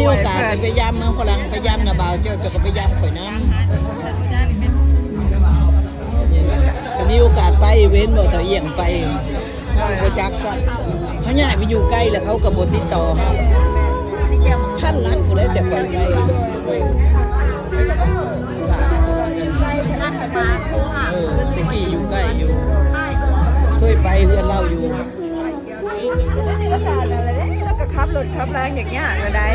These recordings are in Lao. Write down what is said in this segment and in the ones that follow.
ມີໂອກາດໄປຢາມເມືອງຝຣັ່ງ ໄປຢາມນາບ່າວເຈົ້າ ເຈົ້າກໍໄປຢາມຂ້ອຍນຳ. ກໍມີໂອກາດໄປເຫັນບໍ່ ເຂົາອຽງໄປ ບໍ່ຈັກຊ້ຳ. ເຂົາຍ້າຍໄປຢູ່ໄກແລ້ວ ເຂົາກໍບໍ່ຕິດຕໍ່ເຮົາ. ພັນຫຼັງພຸ້ນແຫຼະ ແຕ່ຂ້ອຍໄປ. ເອີ ແຕ່ກີ້ຢູ່ໃກ້ຢູ່ ເຄີຍໄປເຮືອນລາວຢູ່. ແລ້ວກໍຂັບລົດຂັບລາງຍາກໆ ລະໄດ້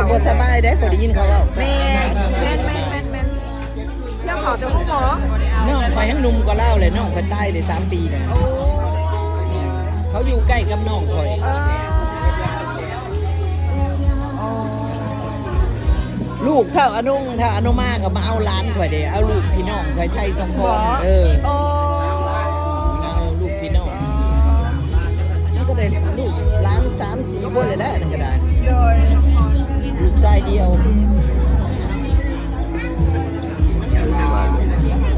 ບໍ່ສະບາຍເດ້ ຂ້ອຍໄດ້ຍິນເຂົາເວົ້າ. ແມ່ນ ແມ່ນໆໆໆ ເຈົ້າເຂົາແຕ່ຮູ້ໝໍ. ນ້ອງຂ້ອຍຍັງໜຸ່ມກວ່າລາວເລີຍ ນ້ອງຂ້ອຍຕາຍໄດ້ສາມປີແລ້ວ. ໂອ້ ເຂົາຢູ່ໃກ້ກັບນ້ອງຂ້ອຍ. ເອີ ລູກທ້າວອານົງ ທ້າວອານຸມາກໍມາເອົາຫຼານຂ້ອຍເດ້ ເອົາລູກພີ່ນ້ອງຂ້ອຍໄທສອງຄົນ. ເອີ ໂອ້ ເອົາລູກພີ່ນ້ອງ ມັນກໍໄດ້ລູກຫຼານສາມສີ່ຄົນເລີຍໄດ໋ ອັນນັ້ນກໍໄດ້. ໂດຍ ລູກຊາຍດຽວ.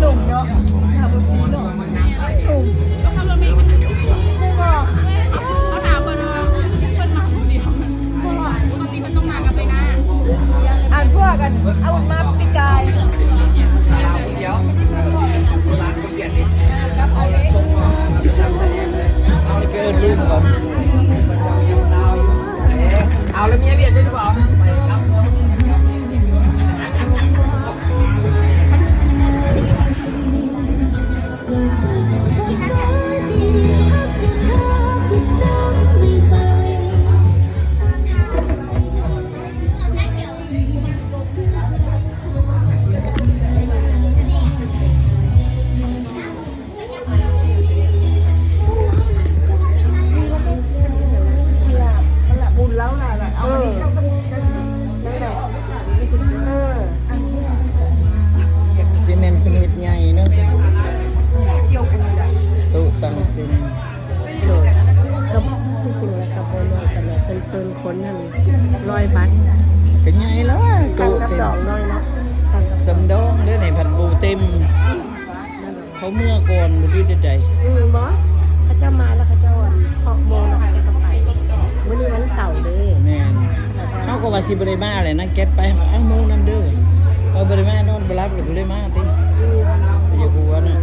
ໜຸ່ມເນາະ ໜ້າບໍ່ຊີເນາະ ໜຸ່ມ. ເຂົາຖາມເພິ່ນວ່າເພິ່ນມາຜູ້ດຽວ ບໍ່ ປະກະຕິເພິ່ນຕ້ອງມາກັບໄປນາ. ອັນພວກອັນ ອາວຸນມາປີກາຍ. ເອົາແລ້ວເມຍວຽກໄດ້ຫຼືເປົ່າ? ຊິແມ່ນເພິ່ນເຮັດໃຫຍ່ເນາະ ໂຕະຕັ່ງເປັນ ໂດຍ ກໍທີ່ຈິງແລ້ວກໍບໍ່ນ້ອຍປານໃດ ເພິ່ນເຊີນຄົນຫັ້ນຮ້ອຍບາດ ກໍໃຫຍ່ແລ້ວວ່າ ກັນກັບດອງນ້ອຍເນາະ ກັນກັບ ສຳດອງເດ້ ໃນພັນບໍ່ເຕັມ ເຂົາເມືອກ່ອນບໍ່ຫຼືໃດ. ອືມ ບໍ່ ເຂົາເຈົ້າມາແລ້ວ ເຂົາເຈົ້າອັນ ເຄາະໂມງແລ້ວເຂົາເຈົ້າກໍໄປ. ມື້ນີ້ວັນເສົາເດ້. ແມ່ນ ເຮົາກໍວ່າຊິບໍ່ໄດ້ມາແຫຼະ ນາງແກັດໄປ ເອົາໂມງນຳເດີ ວ່າບໍ່ໄດ້ມາ ນອນບໍ່ຫຼັບ ແລ້ວບໍ່ໄດ້ມາຕິ. ອືມ ຢ່າຫົວນະ.